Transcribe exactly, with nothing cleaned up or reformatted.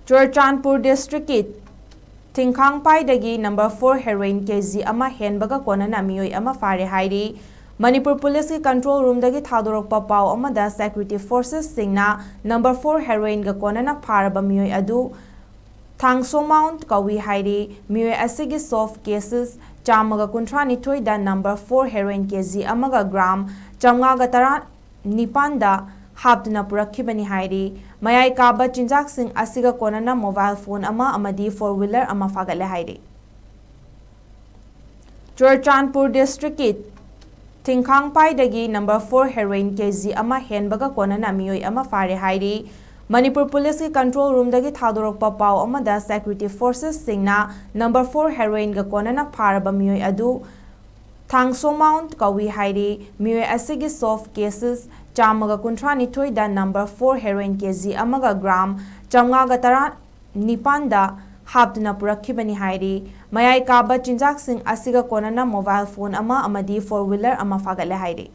ꯆꯨꯔꯆꯥꯟꯄꯨꯔ ꯗꯤꯁꯇ꯭ꯔꯤꯛꯀꯤ ꯊꯤꯡꯈꯥꯡꯄꯥꯏꯗꯒꯤ number four heroine ꯀꯦ G ꯑꯃ ꯍꯦꯟꯕꯒ ꯀꯣꯟꯅꯅ ꯃꯤꯑꯣꯏ ꯑꯃ ꯐꯥꯔꯦ ꯍꯥꯏꯔꯤ꯫ ꯃꯅꯤꯄꯨꯔ ꯄꯨꯂꯤꯁꯀꯤ ꯀꯟꯇ꯭ꯔꯣꯜ ꯔꯨꯝꯗꯒꯤ ꯊꯥꯗꯣꯔꯛꯄ ꯄꯥꯎ ꯑꯃꯗ ꯁꯦꯀ꯭ꯌꯨꯔꯤꯇꯤ ꯐꯣꯔꯁꯦꯁꯁꯤꯡꯅ ꯅꯝꯕꯔ ꯐꯣꯔ ꯍꯦꯔꯣꯏꯟꯒ ꯀꯣꯟꯅꯅ ꯐꯥꯔꯕ ꯃꯤꯑꯣꯏ ꯑꯗꯨ ꯊꯥꯡꯁꯣ ꯃꯥꯎꯟꯠ ꯀꯧꯏ ꯍꯥꯏꯔꯤ꯫ ꯃꯤꯑꯣꯏ ꯑꯁꯤꯒꯤ ꯁꯣꯐ ꯀꯦꯁꯦꯁ ꯆꯥꯝꯃꯒ ꯀꯨꯟꯊ꯭ꯔꯥ ꯅꯤꯊꯣꯏꯗ ꯅꯝꯕꯔ ꯐꯣꯔ ꯍꯦꯔꯣꯏꯟ ꯀꯦ ꯖꯤ ꯑꯃꯒ ꯒ꯭ꯔꯥꯝ ꯆꯥꯝꯃꯉꯥꯒ ꯇꯔꯥ ꯅꯤꯄꯥꯟꯗ ꯍꯥꯞꯇꯨꯅ ꯄꯨꯔꯛꯈꯤꯕꯅꯤ ꯍꯥꯏꯔꯤ꯫ ꯃꯌꯥꯏ ꯀꯥꯕ ꯆꯤꯟꯖꯥꯛꯁꯤꯡ ꯑꯁꯤꯒ ꯀꯣꯟꯅꯅ ꯃꯣꯕꯥꯏꯜ ꯐꯣꯟ ꯑꯃ ꯑꯃꯗꯤ ꯐꯣꯔ ꯋꯤꯂꯔ ꯑꯃ ꯐꯥꯒꯠꯂꯦ ꯍꯥꯏꯔꯤ꯫ ꯆꯨꯔꯆꯥꯟꯄꯨꯔ ꯗꯤꯁꯇ꯭ꯔꯤꯛꯀꯤ ꯊꯤꯡꯈꯥꯡꯄꯥꯏꯗꯒꯤ ꯅꯝꯕꯔ ꯐꯣꯔ ꯍꯦꯔꯣꯏꯟ ꯀꯦ ꯖꯤ ꯑꯃ ꯍꯦꯟꯕꯒ ꯀꯣꯟꯅꯅ ꯃꯤꯑꯣꯏ ꯑꯃ ꯐꯥꯔꯦ ꯍꯥꯏꯔꯤ꯫ ꯃꯅꯤꯄꯨꯔ ꯄꯨꯂꯤꯁꯀꯤ ꯀꯟꯇ꯭ꯔꯣꯜ ꯔꯨꯝꯗꯒꯤ ꯊꯥꯗꯣꯔꯛꯄ ꯄꯥꯎ ꯑꯃꯗ ꯁꯦꯀ꯭ꯌꯨꯔꯤꯇꯤ ꯐꯣꯔꯁꯦꯁꯁꯤꯡꯅ ꯅꯝꯕꯔ ꯐꯣꯔ ꯍꯦꯔꯣꯏꯟꯒ ꯀꯣꯟꯅꯅ ꯐꯥꯔꯕ ꯃꯤꯑꯣꯏ ꯑꯗꯨ ꯊꯥꯡꯁꯣ ꯃꯥꯎꯟꯠ ꯀꯧꯏ ꯍꯥꯏꯔꯤ꯫ ꯃꯤꯑꯣꯏ ꯑꯁꯤꯒꯤ ꯁꯣꯐ ꯀꯦꯁꯦꯁ ꯆꯥꯝꯃꯒ ꯀꯨꯟꯊ꯭ꯔꯥ ꯅꯤꯊꯣꯏꯗ ꯅꯝꯕꯔ ꯐꯣꯔ ꯍꯦꯔꯣꯏꯟ ꯀꯦ ꯖꯤ ꯑꯃꯒ ꯒ꯭ꯔꯥꯝ ꯆꯥꯝꯃꯉꯥꯒ ꯇꯔꯥ ꯅꯤꯄꯥꯟꯗ ꯍꯥꯞꯇꯨꯅ ꯄꯨꯔꯛꯈꯤꯕꯅꯤ ꯍꯥꯏꯔꯤ꯫ ꯃꯌꯥꯏ ꯀꯥꯕ ꯆꯤꯟꯖꯥꯛꯁꯤꯡ ꯑꯁꯤꯒ ꯀꯣꯟꯅꯅ ꯃꯣꯕꯥꯏꯜ ꯐꯣꯟ ꯑꯃ ꯑꯃꯗꯤ ꯐꯣꯔ ꯋꯤꯂꯔ ꯑꯃ ꯐꯥꯒꯠꯂꯦ ꯍꯥꯏꯔꯤ꯫